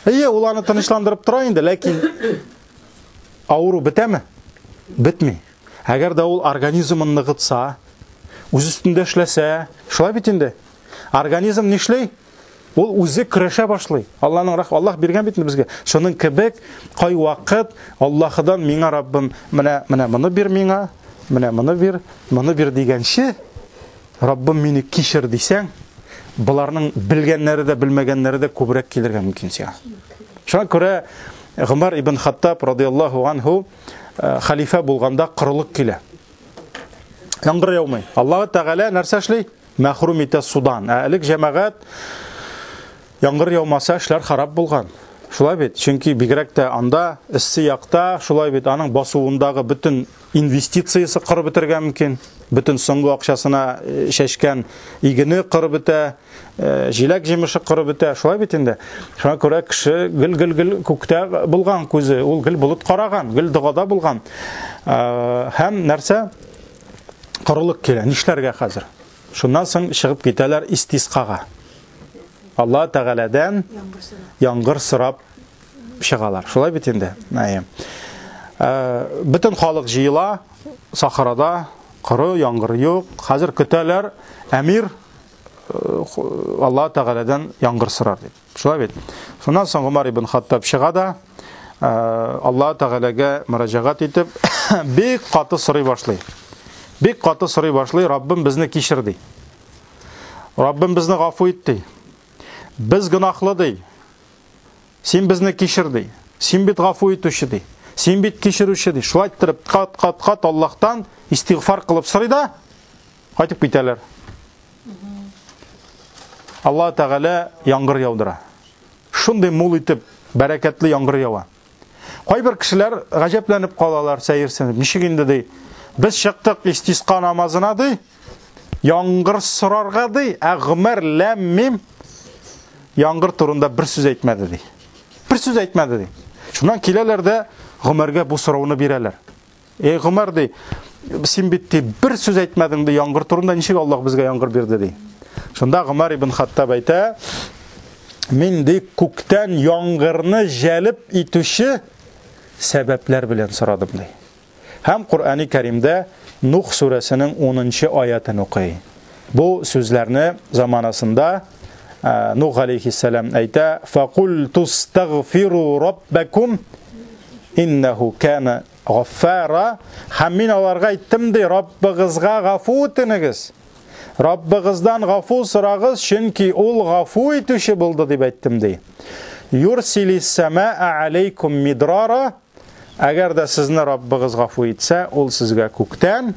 Әйе, ул аны тынычландырып тора инде, ләкин авыру бетәме? Бетми. Әгәр дә ул организмын ныгытса, үз өстендә эшләсә, шулай бит инде. Организм нишли? Ул үзе көрәшә башлый. Алланың рах, Аллаһ биргән бит инде безгә. Шуның кебек кайвакыт Аллаһыдан миңа Раббым, менә менә моны бир миңа, менә моны бир, моны бир дигәнче, Раббым мине кичер дисәң, боларның белгәннәре дә, белмәгәннәре дә күбрәк килергә мөмкин сиңа. Шуңа күрә Гомәр ибн Хаттаб радияллаһу анһу э, хәлифә булганда корылык килә. Яңгыр яумый. Аллаһ Тәгалә нәрсә эшли? Мәхрүм итә судан. Ә элек җәмәгать яңгыр яумаса эшләр харап булган. Шулай бит? Чөнки бигрәк тә анда эссе якта, шулай бит, аның басуындагы бөтен инвестициясе корып бетергә мөмкин. Бөтен соңгы акчасына э, чәчкән игене корып бетә, э, җиләк җимеше корып бетә. Шулай бит инде. Шуңа күрә кеше гел-гел-гел күктә булган күзе, ул гел болыт караган, гел догада булган. Э, һәм нәрсә? Корылык килә. Нишләргә хәзер? Шуннан соң чыгып китәләр истисқага. Алла Тәгаләдән яңгыр сорап чыгалар. Шулай бит инде. Әйе. Э, бөтен халык җыела сахарада, коры, яңгыр юк. Хәзер көтәләр, әмир э, Алла Тәгаләдән яңгыр сорар дип. Шулай бит. Шуннан соң Гомар ибн Хаттаб чыга да, э, Алла Тәгаләгә мөрәҗәгать итеп, бик каты сорый башлый. Бик каты сорый башлый, Раббым безне кичер ди. Раббым безне гафу ит ди. Без гөнаһлы ди. Син безне кичер ди. Син бит гафу итүче ди. Син бит кичерүче ди. Шулай иттереп кат-кат-кат Аллаһтан истигъфар кылып сорый да, кайтып китәләр. Аллаһ Тәгалә яңгыр яудыра. Шундый мул итеп, бәрәкәтле яңгыр ява. Кайбер кешеләр гаҗәпләнеп калалар, сәерсенеп. Ничек инде ди? Без чыктык истиска намазына ди, яңгыр сорарга ди, ә Гомәр ләм-мим яңгыр турында бер сүз әйтмәде ди. Бер сүз әйтмәде ди. Шуннан киләләр дә Гомәргә бу сорауны бирәләр. Эй, Гомәр ди, син бит ди бер сүз әйтмәдең ди яңгыр турында, ничек Аллаһ безгә яңгыр бирде ди. Шунда Гомәр ибн Хаттаб әйтә, мин ди күктән яңгырны җәлеп итүче сәбәпләр белән сорадым ди. Һәм Коръәни Кәримдә Нух сүрәсенең 10 аятын укый. Бу сүзләрне заманасында э, Нух алейхиссалам әйтә: "Факул тустагфиру раббакум иннаху кана Гаффара, һәм мин аларга әйттем ди, Раббыгызга гафу үтенегез. Раббыгыздан гафу сорагыз, чөнки ул гафу итүче булды дип әйттем ди. Юрсилис самаа алейкум мидрара, әгәр дә сезне Раббыгыз гафу итсә, ул сезгә күктән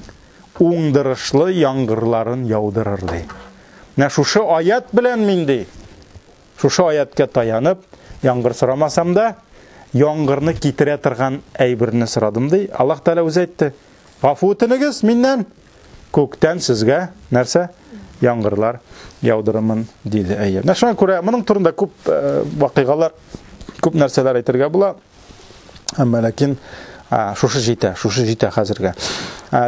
уңдырышлы яңгырларын яудырыр ди. Менә шушы аят белән мин ди, Шушы аятка таянып, яңгыр сорамасам да, яңгырны китерә торган әйберне сорадым ди. Аллаһ Тәгалә үзе әйтте. Гафу үтенегез миннән, күктән сезгә нәрсә? Яңгырлар яудырымын, диде. Әйе. Менә шуңа күрә моның турында күп э, вакыйгалар, күп нәрсәләр әйтергә була. Әмма ләкин шушы җитә, шушы җитә хәзергә.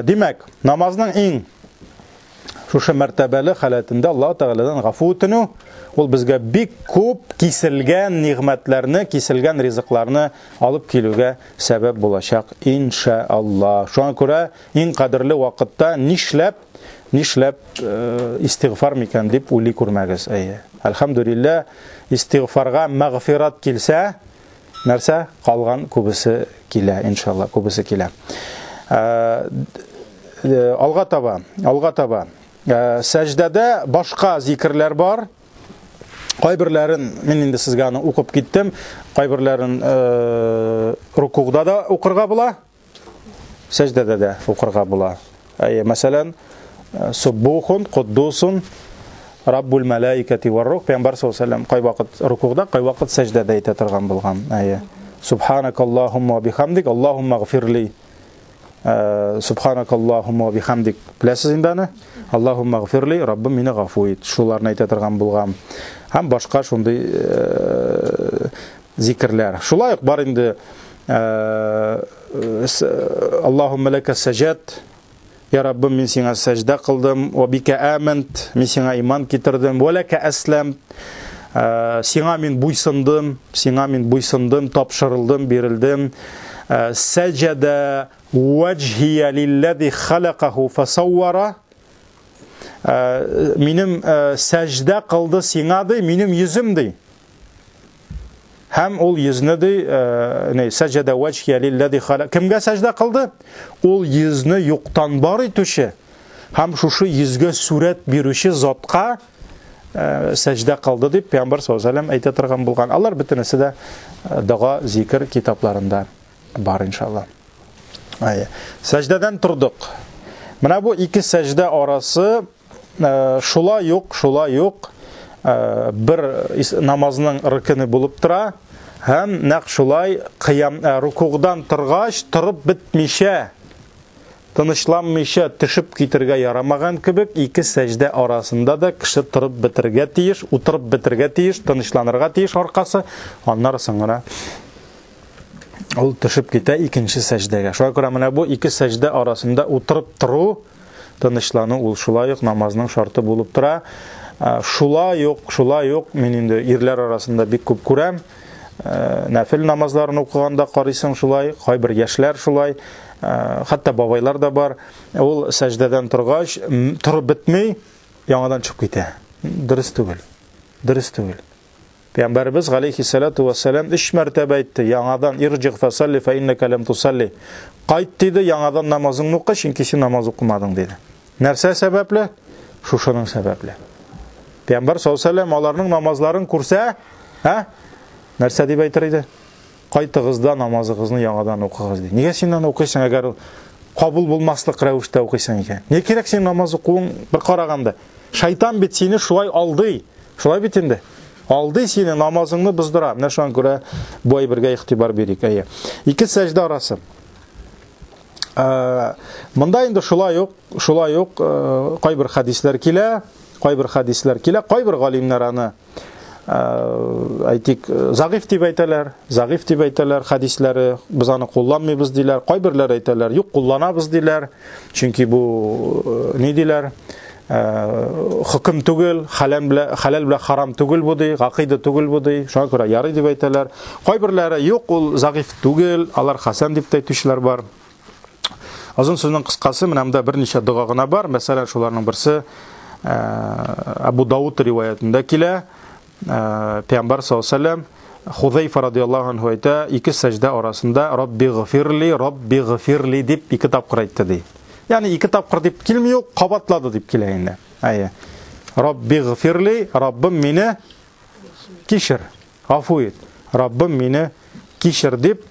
Димәк, намазның иң Шушы мәртәбәле халәтендә Аллаһ Тәгаләдән гафу үтенү, ул безгә бик күп киселгән нигъмәтләрне, киселгән ризыкларны алып килүгә сәбәп булачак, иншаллаһ. Шуңа күрә иң кадерле вакытта нишләп, нишләп э, истигъфар микән дип уйлый күрмәгез. Әйе. Әлхәмдүлилләһ, истигъфарга мәгъфират килсә, Нәрсә? Калган күбесе килә, иншалла, күбесе килә. Э, э, алга таба, алга таба. Э, сәҗдәдә башка зикерләр бар. Кайберләрен мин инде сезгә аны укып киттем. Кайберләрен рукугда да укырга була. Сәҗдәдә дә укырга була. Әйе, мәсәлән, Суббухун, Куддусун, Раббул мәлаикати вар-рух. Пәйгамбәр саллаллаһу алейһи ва сәлләм кайвакыт рукугда, кайвакыт сәҗдәдә әйтә торган булган. Әйе. Субханакаллаһумма ва бихамдик, Аллаһумма гфирли. Субханакаллаһумма ва бихамдик. Беләсез инде аны? Аллаһумма гфирли, Раббым мине гафу ит. Шуларны әйтә торган булган. Һәм башка шундый зикерләр. Шулай ук бар инде Аллаһумма ләкә сәҗәт. Я Раббым, мин сиңа сәҗдә кылдым, ва бика амант, мин сиңа иман китердем, ва ләкә әсләм, сиңа мин буйсындым, сиңа мин буйсындым, тапшырылдым, бирелдем. Сәҗәдә ваҗһия лиллади халакаху фасаввара. Минем сәҗдә кылды сиңа ди, минем йөзем ди. Һәм ул йөзне ди, не, сәҗәдә вәҗһия лиллади халак. Кемгә сәҗдә кылды? Ул йөзне юктан бар итүче һәм шушы йөзгә сурәт бирүче затка сәҗдә кылды дип Пәйгамбәр саллаллаһу алейһи ва сәлләм әйтә торган булган. Алар бөтенесе дә дога, зикер китапларында бар иншалла. Әйе. Сәҗдәдән тордык. Менә бу ике сәҗдә арасы шулай ук, шулай ук бер намазның рыкыны булып тора һәм нәкъ шулай кыям рукугдан торгач торып бетмичә, тынычланмыйча төшеп китергә ярамаган кебек, ике сәҗдә арасында да кеше торып бетергә тиеш, утырып бетергә тиеш, тынычланырга тиеш аркасы, аннары соң гына ул төшеп китә икенче сәҗдәгә. Шуңа күрә менә бу ике сәҗдә арасында утырып тору, тынычлану ул шулай ук намазның шарты булып тора. Шулай ук, шулай ук мин инде ирләр арасында бик күп күрәм. Нәфил намазларын укыганда карыйсың шулай, кайбер яшьләр шулай, хәтта бабайлар да бар. Ул сәҗдәдән торгач, торып бетми, яңадан чыгып китә. Дөрес түгел. Дөрес түгел. Пәйгамбәребез галәйһиссалату вассалам 3 мәртәбә әйтте, яңадан ирҗиг фасалли фа иннәкә ләм тусалли. Кайт диде, яңадан намазыңны укы, чөнки син намаз укымадың диде. Нәрсә сәбәпле? Шушының сәбәпле. Пәйгамбәр саллаллаһу алейһи ва сәлләм аларның намазларын күрсә, һә? Нәрсә дип әйтер иде? Кайтыгыз да намазыгызны яңадан укыгыз ди. Нигә син аны укыйсың, әгәр кабул булмаслык рәвештә укыйсың икән? Ни кирәк синең намаз укуың бер караганда? Шайтан бит сине шулай алдый. Шулай бит инде. Алдый сине, намазыңны боздыра. Менә шуңа күрә бу әйбергә игътибар бирик. Әйе. Ике сәҗдә арасы. Монда инде шулай ук, шулай ук кайбер хәдисләр килә, кайбер хәдисләр килә, кайбер галимнәр аны әйтик, зәгыйф дип әйтәләр, зәгыйф дип әйтәләр хәдисләре, без аны кулланмыйбыз диләр, кайберләр әйтәләр, юк, кулланабыз диләр, чөнки бу ни диләр, хөкем түгел, хәләл белән, хәләл белән харам түгел бу ди, гакыйда түгел бу ди, шуңа күрә ярый дип әйтәләр. Кайберләре юк, ул зәгыйф түгел, алар хәсән дип тә әйтүчеләр бар. Озын сүзнең кыскасы, менә монда берничә дога гына бар. Мәсәлән, шуларның берсе Абу Дауд риваятендә килә. Пәйгамбәр саллаллаһу алейһи ва сәлләм Хузайфа радияллаһу анһу әйтә, ике сәҗдә арасында Рабби гфирли, Рабби гфирли дип ике тапкыр әйтте ди. Ягъни ике тапкыр дип килми ул, кабатлады дип килә инде. Әйе. Рабби гфирли, Раббым мине кичер, гафу ит. Раббым мине кичер дип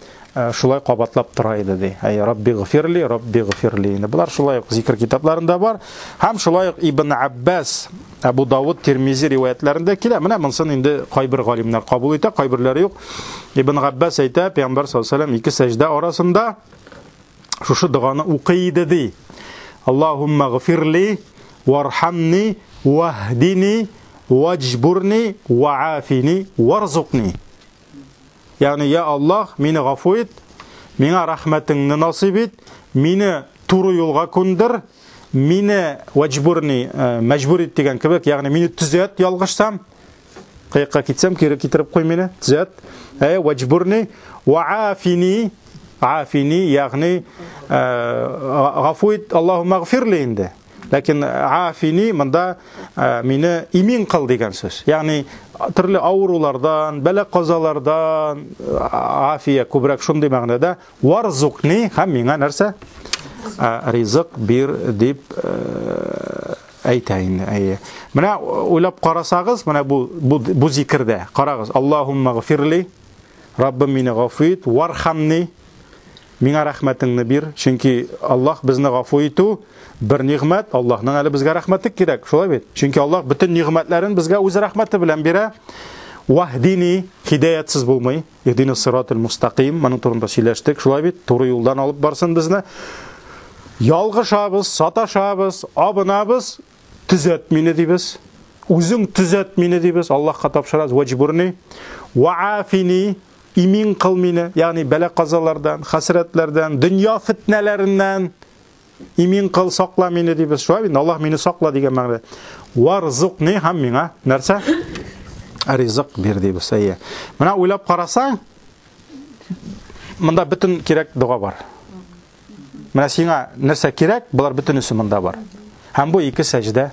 шулай кабатлап тора иде ди. Әй, Рабби гфирли, Рабби гфирли. Инде булар шулай ук зикр китапларында бар. Һәм шулай ук Ибн Аббас, Абу Давуд, Тирмизи риваятларында килә. Менә монысын инде кайбер галимнәр кабул итә, кайберләре юк. Ибн Аббас әйтә, Пәйгамбәр саллаллаһу алейһи ва сәлләм ике сәҗдә арасында шушы доганы укый иде ди. Аллаһумма гфирли вархамни ваһдини ваҗбурни ваафини варзукни. Ягъни, я Аллаһ, мине гафу ит, миңа рәхмәтеңне насыйп ит, мине туры юлга күндер, мине ваҗбурни, мәҗбүр ит дигән кебек, ягъни мине төзәт, ялгышсам, кыякка китсәм, кире китереп куй мине, төзәт. Ваҗбурни ваафини, афини, ягъни гафу ит, Аллаһумма гфирли инде. Ләкин афини монда мине имин кыл дигән сүз. Ягъни төрле авырулардан, бәла-казалардан афия күбрәк шундый мәгънәдә, варзукни һәм миңа нәрсә? Ризык бир дип әйтә инде. Әйе. Менә уйлап карасагыз, менә бу зикердә карагыз. Аллаһумма гфирли, Раббым мине гафу ит, вархамни. Миңа рәхмәтеңне бир, чөнки Аллаһ безне гафу итү бер нигъмәт, Аллаһның әле безгә рәхмәте кирәк, шулай бит? Чөнки Аллаһ бөтен нигъмәтләрен безгә үз рәхмәте белән бирә. Ваһдини, һидаятсыз булмый. Иһдина сиратул мустаким, моның турында сөйләштек, шулай бит? Туры юлдан алып барсын безне. Ялгышабыз, саташабыз, абынабыз, төзәт мине дибез. Үзең төзәт мине дибез, Аллаһка тапшырабыз. Ваҗбурни, ваафини, имин кыл мине, ягъни бәла-казалардан, хәсрәтләрдән, дөнья фитнәләреннән имин кыл, сакла мине дибез. Шулай бит, Аллаһ мине сакла дигән мәгънәдә. Варзукни һәм миңа нәрсә? Ризык бир дибез. Әйе. Менә уйлап карасаң, монда бөтен кирәк дога бар. Менә сиңа нәрсә кирәк, болар бөтенесе монда бар. Һәм бу ике сәҗдә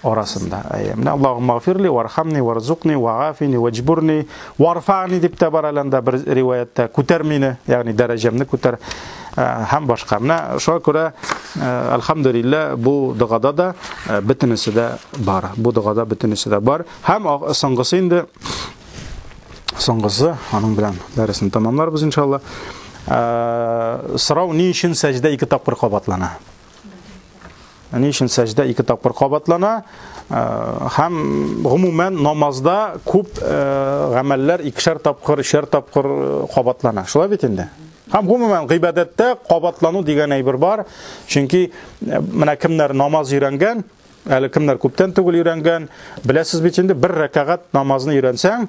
арасында. Әйе. Менә Аллаһумма гфирли вархамни варзукни ваафини ваҗбурни варфани дип тә бар әле анда бер риваятьтә. Күтәр мине, ягъни дәрәҗәмне күтәр һәм башка. Менә шуңа күрә әлхәмдүлилләһ бу догада да бөтенесе дә бар. Бу догада бөтенесе дә бар. Һәм соңгысы инде соңгысы, аның белән дәресне тәмамларбыз иншалла. Сорау ни өчен сәҗдә ике тапкыр кабатлана? Ни өчен сәҗдә ике тапкыр кабатлана? Һәм гомумән намазда күп гамәлләр икешәр тапкыр, өчәр тапкыр кабатлана. Шулай бит инде? Һәм гомумән гыйбадәттә кабатлану дигән әйбер бар. Чөнки менә кемнәр намаз өйрәнгән, әле кемнәр күптән түгел өйрәнгән, беләсез бит инде, бер рәкәгать намазны өйрәнсәң,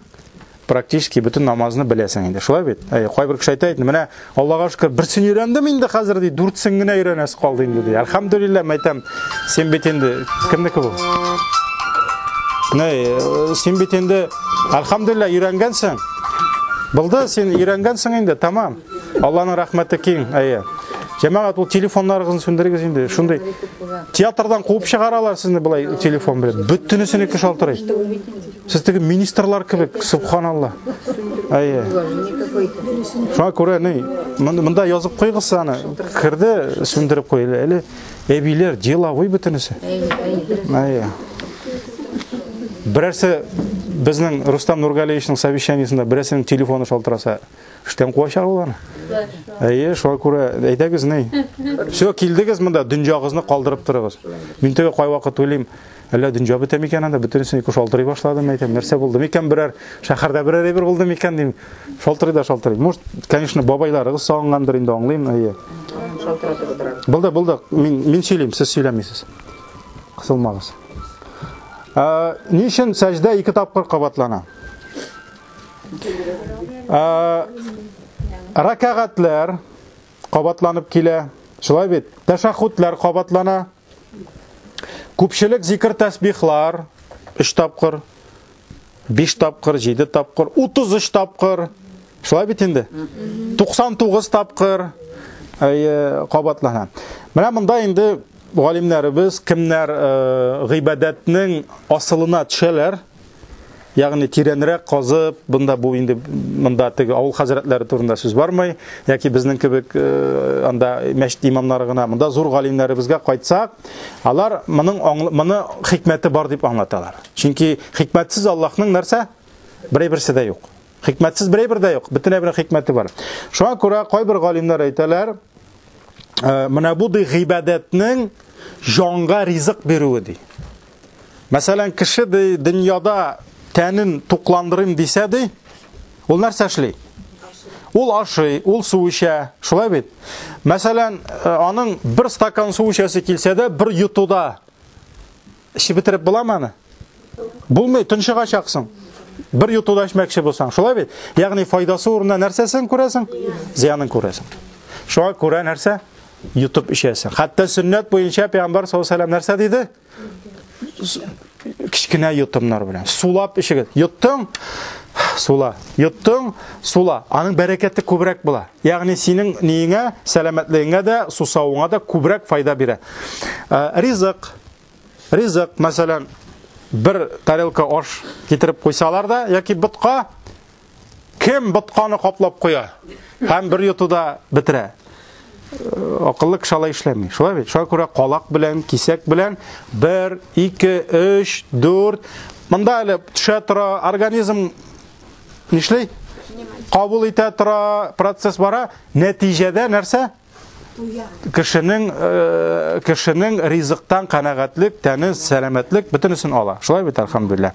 практически бөтен намазны беләсең инде. Шулай бит? Әй, кайбер кеше әйтә инде, менә Аллага шөкер, берсен өйрәндем инде хәзер ди, дүртсен генә өйрәнәсе калды инде ди. Әлхәмдүлилләһ, мәйтәм, син бит инде кемнеке бу? Не, син бит инде әлхәмдүлилләһ өйрәнгәнсең. Булды, син өйрәнгәнсең инде, тамам. Алланың рәхмәте киң, әйе. Җәмәгать, ул телефоннарыгызны сүндерегез инде. Шундый театрдан куып чыгаралар сезне болай телефон белән. Бөтенесенеке шалтырый. Сез теге министрлар кебек, субханалла. Әйе. Шуңа күрә ни, монда язып куйгыз аны. Керде, сүндереп куй. Әле әбиләр деловой бөтенесе. Әйе. Берәрсе безнең Рустам Нургалиевичның совещаниесендә берәрсенең телефоны шалтыраса, эштән куачак ул аны. Әйе, шуңа күрә әйдәгез ни. Все, килдегез монда, дөньягызны калдырып торыгыз. Мин теге кайвакыт уйлыйм, әллә дөнья бетә микән анда, бөтенесен ике шалтырый башлады, әйтәм, нәрсә булды микән берәр, шәһәрдә берәр әйбер булды микән дим. Шалтырый да шалтырый. Может, конечно, бабайларыгыз сагынгандыр инде, аңлыйм, әйе. Шалтыратып утыра. Булды, булды. Мин сөйлим, сез сөйләмисез. Кысылмагыз. Ни өчен сәҗдә ике тапкыр кабатлана? Рәкәгатьләр кабатланып килә. Шулай бит? Тәшәһһүдләр кабатлана. Күпчелек зикр тәсбихлар 3 тапкыр, 5 тапкыр, 7 тапкыр, 33 тапкыр. Шулай бит инде? 99 тапкыр кабатлана. Менә монда инде галимнәребез кемнәр гыйбадәтнең асылына төшәләр, ягъни тирәнрәк казып, бында бу инде монда теге авыл хәзрәтләре турында сүз бармый, яки безнең кебек анда мәчет имамнары гына, монда зур галимнәребезгә кайтсак, алар моның моны хикмәте бар дип аңлаталар. Чөнки хикмәтсез Аллаһның нәрсә? Берәй берсе дә юк. Хикмәтсез берәй бер дә юк. Бөтен әйбернең хикмәте бар. Шуңа күрә кайбер галимнәр әйтәләр, менә бу ди гыйбадәтнең җанга ризык бирүе ди. Мәсәлән, кеше ди дөньяда тәнен тукландырыйм дисә ди, ул нәрсә эшли? Ул ашый, ул су эчә, шулай бит? Мәсәлән, аның бер стакан су эчәсе килсә дә, бер йотуда эчеп бетереп буламы аны? Булмый, тончыгачаксың. Бер йотуда эчмәкче булсаң, шулай бит? Ягъни файдасы урынына нәрсәсен күрәсең? Зыянын күрәсең. Шуңа күрә нәрсә? Йотып эчәсең. Хәтта сөннәт буенча Пәйгамбәр саллаллаһу алейһи ва сәлләм нәрсә диде? Кечкенә йотымнар белән. Сулап эчегез. Йоттың, сула. Йоттың, сула. Аның бәрәкәте күбрәк була. Ягъни синең ниеңә, сәламәтлегеңә дә, сусавыңа да күбрәк файда бирә. Ризык. Ризык, мәсәлән, бер тарелка аш китереп куйсалар да, яки ботка, кем ботканы каплап куя һәм бер йотуда бетерә? Акыллы кеше алай эшләми. Шулай бит? Шуңа күрә калак белән, кисәк белән 1, 2, 3, 4. Монда әле төшә тора, организм нишли? Кабул итә тора, процесс бара. Нәтиҗәдә нәрсә? Кешенең э, кешенең ризыктан канәгатьлек, тәне сәламәтлек бөтенесен ала. Шулай бит, әлхәмдүлилләһ.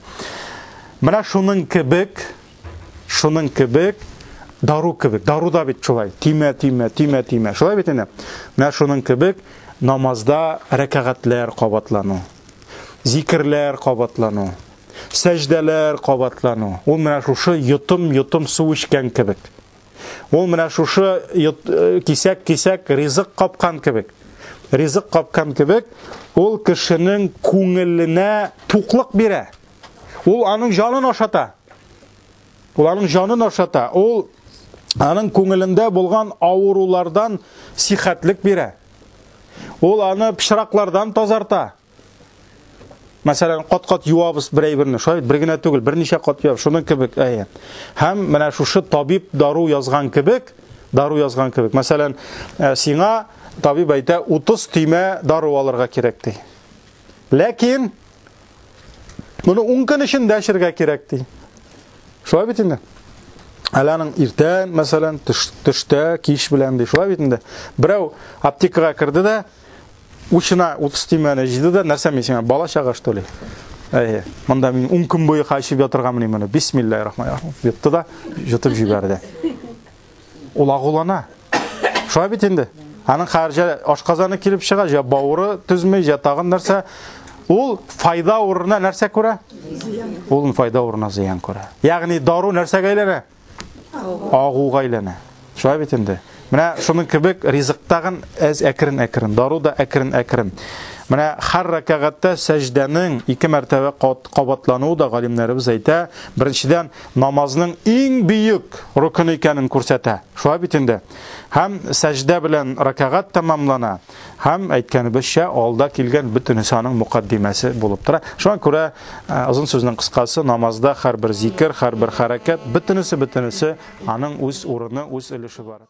Менә шуның кебек, шуның кебек дару кебек. Дару да бит шулай. Тимә, тимә, тимә, тимә. Шулай бит инде. Менә шуның кебек намазда рәкәгатьләр кабатлану, зикерләр кабатлану, сәҗдәләр кабатлану. Ул менә шушы йотым-йотым су эчкән кебек. Ул менә шушы э, кисәк-кисәк ризык капкан кебек. Ризык капкан кебек, ул кешенең күңеленә туклык бирә. Ул аның җанын ашата. Ул аның җанын ашата. Ул аның күңелендә булган авырулардан сихәтлек бирә. Ул аны пычраклардан тазарта. Мәсәлән, кат-кат юабыз бер әйберне. Шулай бер генә түгел, берничә кат юабыз. Шуның кебек, әйе. Һәм менә шушы табиб дару язган кебек, дару язган кебек. Мәсәлән, э, сиңа табиб әйтә, 30 төймә дару алырга кирәк ди. Ләкин моны 10 көн эчендә эчәргә кирәк ди. Шулай бит инде. Әле аның иртән, мәсәлән, төш, төштә, кич белән ди. Шулай бит инде. Берәү аптекага керде дә, Учына 30 төймәне җыйды да, нәрсә мин сиңа, бала чага, что ли? Әйе, монда мин 10 көн буе эчеп ятырга мени моны. Бисмиллаһир-рахманир-рахим. Йотты да, йотып җибәрде. Ул агулана. Шулай бит инде. Аның хәзер ашказаны килеп чыга, җә бавыры түзми, җә тагын нәрсә. Ул файда урынына нәрсә күрә? Ул файда урынына зыян күрә. Ягъни дару нәрсәгә әйләнә? Агуга әйләнә. Шулай бит инде. Менә шуның кебек ризык тагын әз әкрен-әкрен, дару да әкрен-әкрен. Менә һәр рәкәгатьтә сәҗдәнең ике мәртәбә кабатлануы да галимнәребез әйтә, беренчедән, намазның иң бөек рукын икәнен күрсәтә. Шулай бит инде. Һәм сәҗдә белән рәкәгать тәмамлана. Һәм әйткәнебезчә, алда килгән бөтенесе аның мукаддимәсе булып тора. Шуңа күрә э, озын сүзнең кыскасы, намазда һәрбер зикер, һәрбер хәрәкәт, бөтенесе бөтенесе аның үз урыны, үз өлеше бар.